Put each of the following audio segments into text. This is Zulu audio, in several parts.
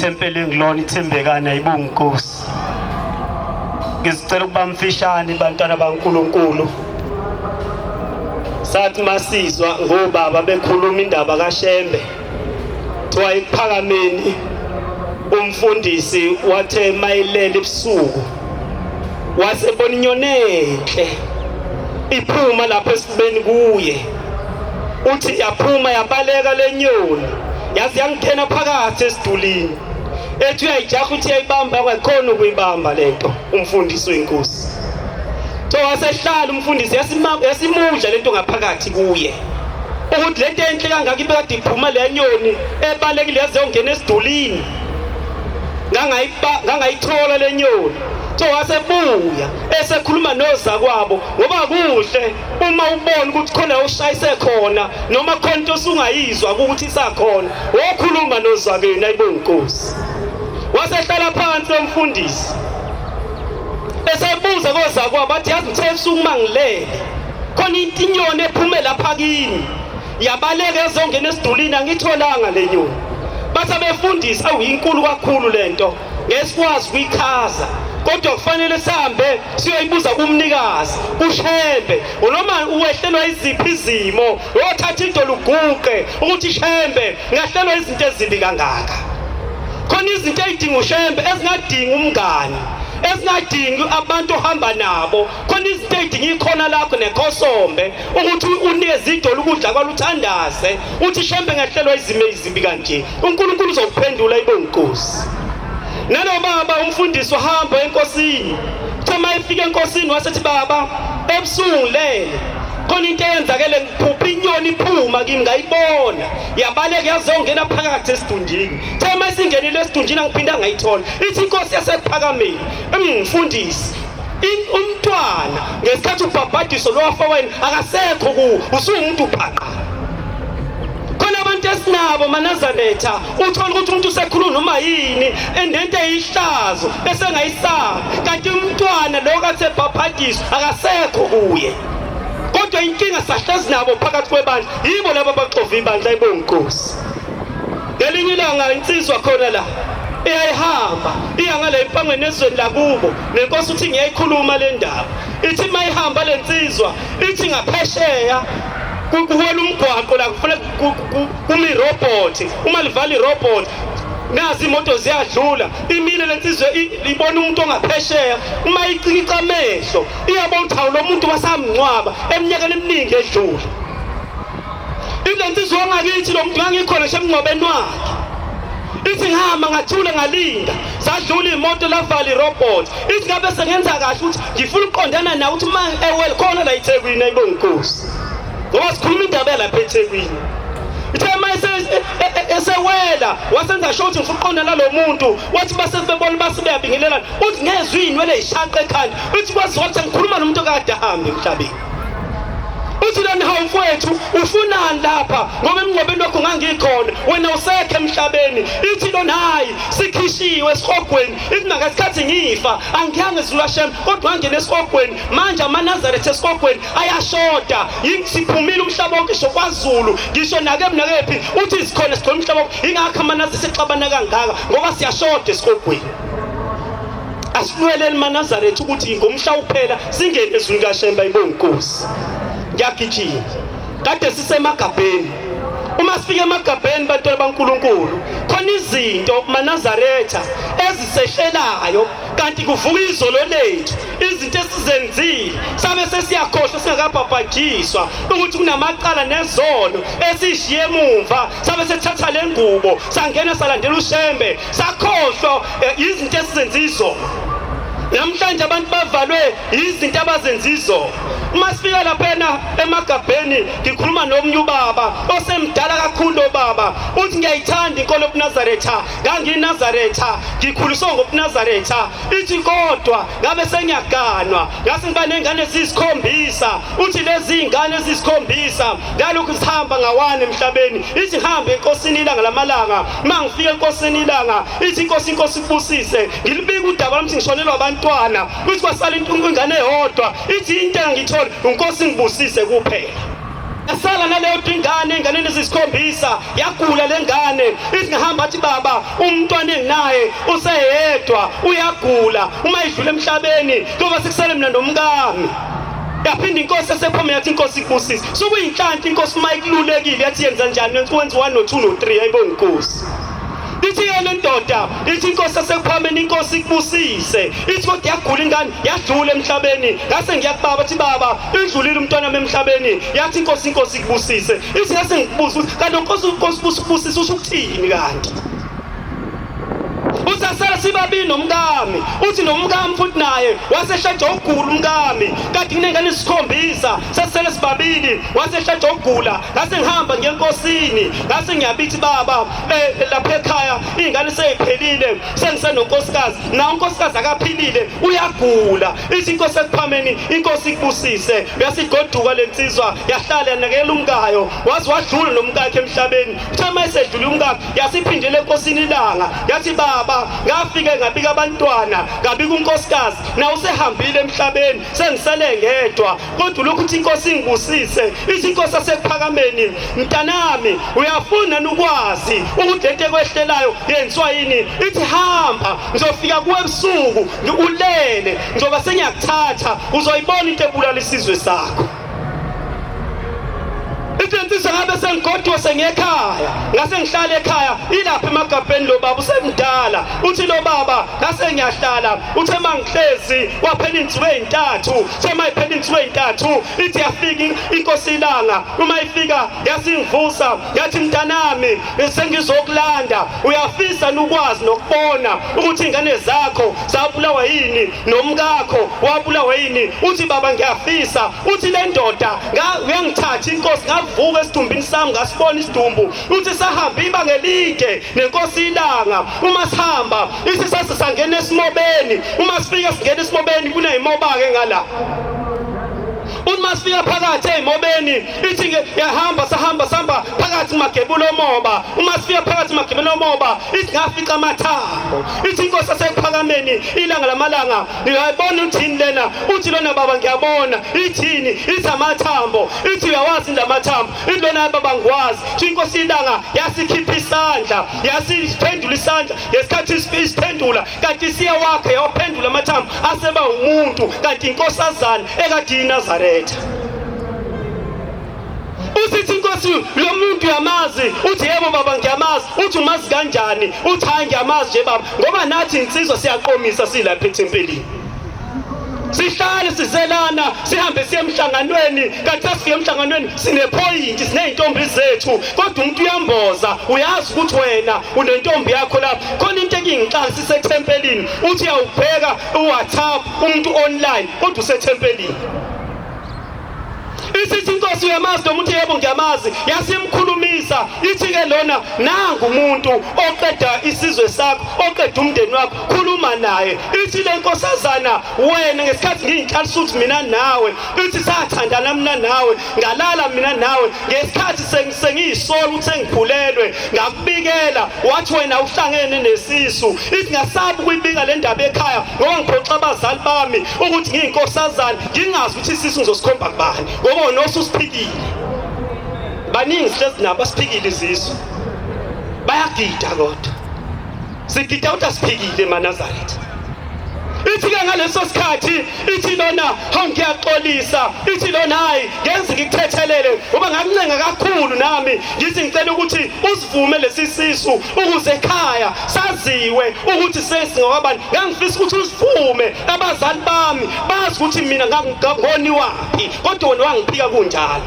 ithempeli engilona ithembekane ayibongi inkosi. Ngizicela ukuba mfishane bantwana baNkulunkulu. Sathi masizwa ngobaba bekhuluma indaba kaShembe. Kuthiwa ekuphakameni umfundisi wathe mayilele ebusuku wasebona inyoni enhle iphuma lapha esifubeni kuye uthi yaphuma yabaleka lenyoni yaze yangena phakathi esidulini ethi uyayijaha uthi uyayibamba angakhona ukuyibamba lento umfundisi wenkosi so wasehlala umfundisi yasimudla lento ngaphakathi kuye ukuthi lento enhle kangaka ibekade iphuma le nyoni ebalekile yaze yongena esidulini ngangayithola le nyoni so wasebuya esekhuluma nozakwabo ngoba kuhle uma ubona ukuthi khona ushayise khona noma khona into osungayizwa ukuthi isakhona wokhuluma nozakenu ayibonga inkosi wasehlala phansi lomfundisi esebuza kozakwabo athi yazi ngithe ebusuku uma ngilele khona inyoni ephume lapha kimi yabaleka ezongena esidulini angitholanga le nyoni bathi abefundisi awu inkulu kakhulu lento ngesikwazi ukuyichaza kodwa kufanele sihambe siyoyibuza kumnikazi ushembe noma uwehlelwa iziphi izimo wothatha into luguqe ukuthi shembe ngahlelwa izinto ezimbi kangaka khona izinto ezidinga ushembe ezingadingi umngani ezingadingi abantu ohamba nabo khona izinto ezidinga ikhona lakho nekhosombe ukuthi unikeze idolo ukudla kwaluthandaze uthi shembe ngahlelwa izimo ezimbi kanje uNkulunkulu uzokuphendula ibonkosi nalo baba umfundisi wahamba enkosini kuthe uma efika enkosini wasethi baba ebusuku lele khona into eyenzakele ngiphupha inyoni iphuma kimi ngayibona yabaleka yazongena phakathi esidunjini the uma isingenile esidunjini angiphinde angayithola ithi inkosi yasekuphakameni mfundisi umntwana ngesikhathi ubhabhadiso lwafa wena akasekho kuwo usuwumuntu phaqa khona abantu esinabo manazaretha uthola ukuthi umuntu usekhuluma noma yini enento eyihlazo bese engayisabi kanti umntwana lo kathe bhabhadiswa akasekho kuye kodwa inkinga sahlezi nabo phakathi kwebandla yibo laba abaxova ibandla ibonkosi ngelinye ilanga insizwa khona la iyayihamba iya ngale empangweni ezweni lakubo nenkosi uthi ngiyayikhuluma le ndaba ithi uma ihamba le nsizwa ithi ngaphesheya kuwela umgwaqo la kufanele kumi irobhothi uma livala irobhothi nazi imoto ziyadlula imile lensizwa ibona umuntu ongaphesheya uma icikica amehlo iyabona ukuthi hawu lo muntu wasamngcwaba eminyakeni eminingi edlule ile nsizwa wangakithi lo muntu ngangikhona ngisho emngcwabeni wakhe ithi ngihamba ngathula ngalinda sadlula imoto lavala irobot ithi ngabe sengenza kahle ukuthi ngifuna ukuqondana nawe ukuthi uma ewel khona la eThekwini ayibonga inkosi ngoba sikhuluma indaba yalapha eThekwini ithe uma esewela wasenza sho ukuthi ngifuna ukuqondana nalo muntu wathi base bebona base beyabingelelana uthi ngezwe iy'nwele y'shaqa ekhanda uthi kwaziwa ukuthi ngikhuluma nomuntu okade ahambe emhlabeni uthi lona hawu mfowethu ufunani lapha ngoba emngcwabeni wakho ngangikhona wena usekho emhlabeni ithi lona hayi sikhishiwe esihogweni ithi ngesikhathi ngifa angiyanga ezulu Hashem kodwa ngangena esihogweni manje amaNazaretha esihogweni ayashoda siphumile umhlaba wonke ngisho kwaZulu ngisho nakephi nakephi uthi sikhona sigcwele umhlaba wonke ingakho amaNazaretha exabana kangaka ngoba siyashoda esihogweni asilweleni maNazaretha ukuthi ngomhla uphela singene ezweni kaShemba ibonkosi ngiyagijima kade sisemagabheni uma sifika emagabheni bantwana baNkulunkulu khona izinto maNazaretha ezisehlelayo kanti kuvuka izolo lethu izinto esizenzile sabe sesiyakhohlwa singakabhabhajiswa ukuthi kunamacala nezono esishiye emumva sabe sethatha le ngubo sangena salandela uShembe sakhohlwa eh, izinto esizenza izolo namhlanje abantu bavalwe izinto abazenza izolo uma sifika laphena emagabheni ngikhuluma nomunye ubaba osemdala kakhulu obaba uthi ngiyayithanda inkolo yobuNazaretha ngangiyinazaretha ngikhuliswe ngobuNazaretha ithi kodwa ngabe sengiyaganwa ngase ngiba nengane eziyisikhombisa uthi lezi zingane eziyisikhombisa ngalokhu sihamba ngawane emhlabeni ithi ngihambe enkosini ilanga lamalanga uma ngifika enkosini ilanga ithi inkosi inkosi ibusise ngilibika udaba lami ngishonelwa abantwana uthi kwasala ingane eyodwa ithi into engangiyithola unkosi ngibusise kuphela Yasala naleyo ingane enganeni ezisikhombisa, yagula lengane. Ithi ngihamba athi baba umntwana enginaye useyedwa uyagula, uma idlula emhlabeni kuyoba sekusele mina nomkami. Yaphinda inkosi esephome yathi inkosi ikubusise. Sokuyinhlanhla inkosi uma ikululekile yathi yenza njani, wenza 1 no 2 no 3, ayibonga inkosi. Ithi-ke le ndoda, ithi inkosi yasekuphameni, inkosi ikubusise. Ithi kodwa yagula ingane, yadlula emhlabeni. Ngase ngiya kubaba, athi baba, idlulile umntwana wami emhlabeni. Yathi inkosi, inkosi ikubusise. Ithi ngase ngikubuza ukuthi kanti inkosi, inkosi ikubusise usho ukuthini kanti? Usasala sibabili nomkami, uthi nomkami futhi naye wasehlatshwa ukugula umkami, kade nginengane isikhombisa, sasele sibabili, wasehlatshwa ukugula. Ngase ngihamba ngiye enkosini, ngase ngiyabithi baba, lapha ekhaya iy'ngane sey'phelile, sengisenonkosikazi, nawo unkosikazi akaphilile uyagula. Ithi inkosi ekuphameni, inkosi ikubusise. Uyasigoduka le nsizwa, yahlala yanakekela umkayo, waze wadlula nomkakhe emhlabeni. Kuthe uma esedlule umkakhe, yasiphindela enkosini ilanga, yathi baba, ngafike ngabika abantwana, ngabika unkosikazi, nawe usehambile emhlabeni, sengisele ngedwa. Kodwa lokhu uthi inkosi ingibusise, ithi inkosi asekuphakameni, mntanami uyafuna ukwazi ukuthi lento ekwehlelayo yenziwa yini? Ithi hamba, ngizofika kuwe ebusuku ulele, ngizoba sengiyakuthatha, uzoyibona into ebulala isizwe sakho. Ithi insizwa ngabe sengigoduka sengiyekhaya, ngase ngihlala ekhaya, ilapha emagabheni lo baba usemdala. Uthi lo baba ngase ngiyahlala, uthe mangihlezi kwaphela insuku ezintathu, sema iphela insuku ezintathu, ithi yafika inkosi ilanga, uma ifika yasingivusa yathi mntanami sengizokulanda, uyafisa ukwazi nokubona ukuthi ingane zakho zabulawa yini nomkakho wabulawa yini? Uthi baba ngiyafisa. Uthi le ndoda uyangithatha inkosi, ngavuka esidumbini sami ngasibona isidumbu. Uthi sahamba ibanga elide nenkosi ilanga, uma sihamba ithi sase sangena esimobeni, uma sifika singena esimobeni kuneyimoba-ke ngala. Uma sifika phakathi ey'mobeni ithi yahamba sahamba sihamba phakathi magebula omoba, uma sifika phakathi magebula omoba ithi ngafica amathambo. Ithi inkosi asekuphakameni ilanga lamalanga, ngiyayibona uthini lena? Uthi lona baba ngiyabona. Ithini? Ithi amathambo. Ithi uyawazi lamathambo? Ithi lona baba ngiwazi. Ithi inkosi ilanga yasikhipha isandla, yasiphendula isandla ngesikhathi isiphendula kanti siyawakha yawaphendula amathambo aseba umuntu, kanti inkosazana ekade iNazaretha. Usithi inkosi lo muntu uyamazi? Uthi yebo baba ngiyamazi. Uthi umazi kanjani? Uthi hayi ngiyamazi nje baba, ngoba nathi insizwa siyaqomisa silapha ethempelini, sihlale sizelana, sihambe siye emhlanganweni, kanti sesifike emhlanganweni sinephoyinti, siney'ntombi zethu, kodwa umuntu uyamboza, uyazi ukuthi wena unentombi yakho lapho. Khona into ekingixaka sisethempelini, uthi uyawubheka uWhatsApp umuntu online kodwa usethempelini. Isithi inkosi uyamazi lo muntu? Yebo ngiyamazi. Yasimkhulumisa, ithi-ke lona nangu umuntu oqeda isizwe sakho, oqeda umndeni wakho, khuluma naye. Ithi le nkosazana, wena ngesikhathi ngiyinhlalisa ukuthi mina nawe, ithi sathandana mina nawe, ngalala mina nawe, ngesikhathi sengiyisola ukuthi sengikhulelwe, ngakubikela wathi wena uhlangene nesisu. Ithi ngasaba ukuyibika le ndaba ekhaya ngoba ngiphoxa abazali bami ukuthi ngiyinkosazana, ngingazi ukuthi isisu ngizosikhomba kubani, ngoba wena osusiphikile. Baningi sihlezi nabo asiphikile izisu, bayagida kodwa sigida ukuthi asiphikile emaNazaretha. Ithi-ke ngaleso sikhathi ithi lona hawu ngiyaxolisa, ithi lona hayi ngenze ngikuthethelele ngoba ngakuncenga kakhulu nami, ngithi ngicela ukuthi usivume lesi sisu ukuze ekhaya saziwe ukuthi sesingawabani. Ngangifisa ukuthi usivume abazali bami bazi ukuthi mina ngoniwaphi, kodwa wena wangiphika kunjalo.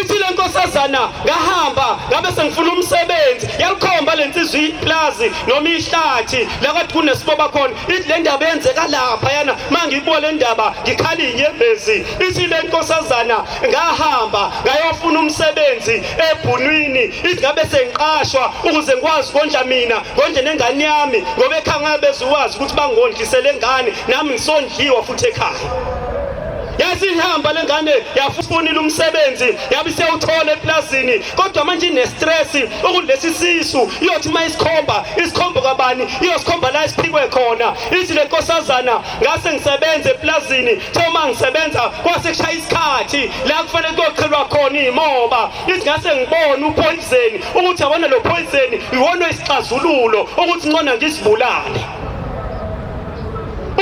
Ithi le nkosazana ngahamba ngabe sengifuna umsebenzi, yalikhomba le nsizwa iplazi noma ihlathi la kade kunesiboba khona. Ithi le ndaba yenzeka lapha yana, mangibona le ndaba ngikhala inyembezi. Ithi le nkosazana ngahamba ngayofuna umsebenzi ebhunwini, ithi ngabe sengiqashwa ukuze ngikwazi ukondla mina ngondle nengane yami, ngoba ekhaya ngabe bezuwazi ukuthi bangondlisele ngane nami ngisondliwa futhi ekhaya. Yasihamba lengane yafunile umsebenzi, yabe isiyawuthola eplazini, kodwa manje ine-stress ukulesi sisu. Iyothi uma isikhomba isikhomba kabani, iyosikhomba la isiphikwe khona. Ithi le nkosazana, ngase ngisebenza eplazini, the uma ngisebenza kwase kushaya isikhathi la kufanele kuyoqhelwa khona iy'moba. Ithi ngase ngibone upoison, ukuthi yabona lo poison iwona isixazululo ukuthi ngcona ngizibulale.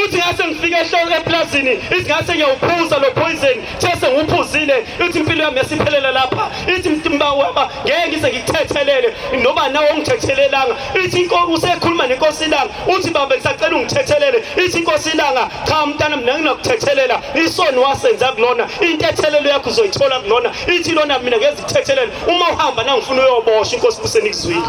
Uthi ngase ngifike ehloko eplazini, ithi ngase ngiyawuphuza lo poison, sese ngiwuphuzile, ithi impilo yami yasiphelela lapha. Ithi mtimbawaba ngeke ngize ngikuthethelele noba nawe ungithethelelanga. Ithi inkosi, usekhuluma nenkosi ilanga, uthi baba ngisacela ungithethelele. Ithi inkosi ilanga, cha mntana, mina nginakuthethelela, isono wasenza kulona, intethelelo yakho uzoyithola kulona. Ithi lona, mina ngeke ngikuthethelele, uma uhamba nangifuna uyoboshwa. Inkosi busenikuzwile.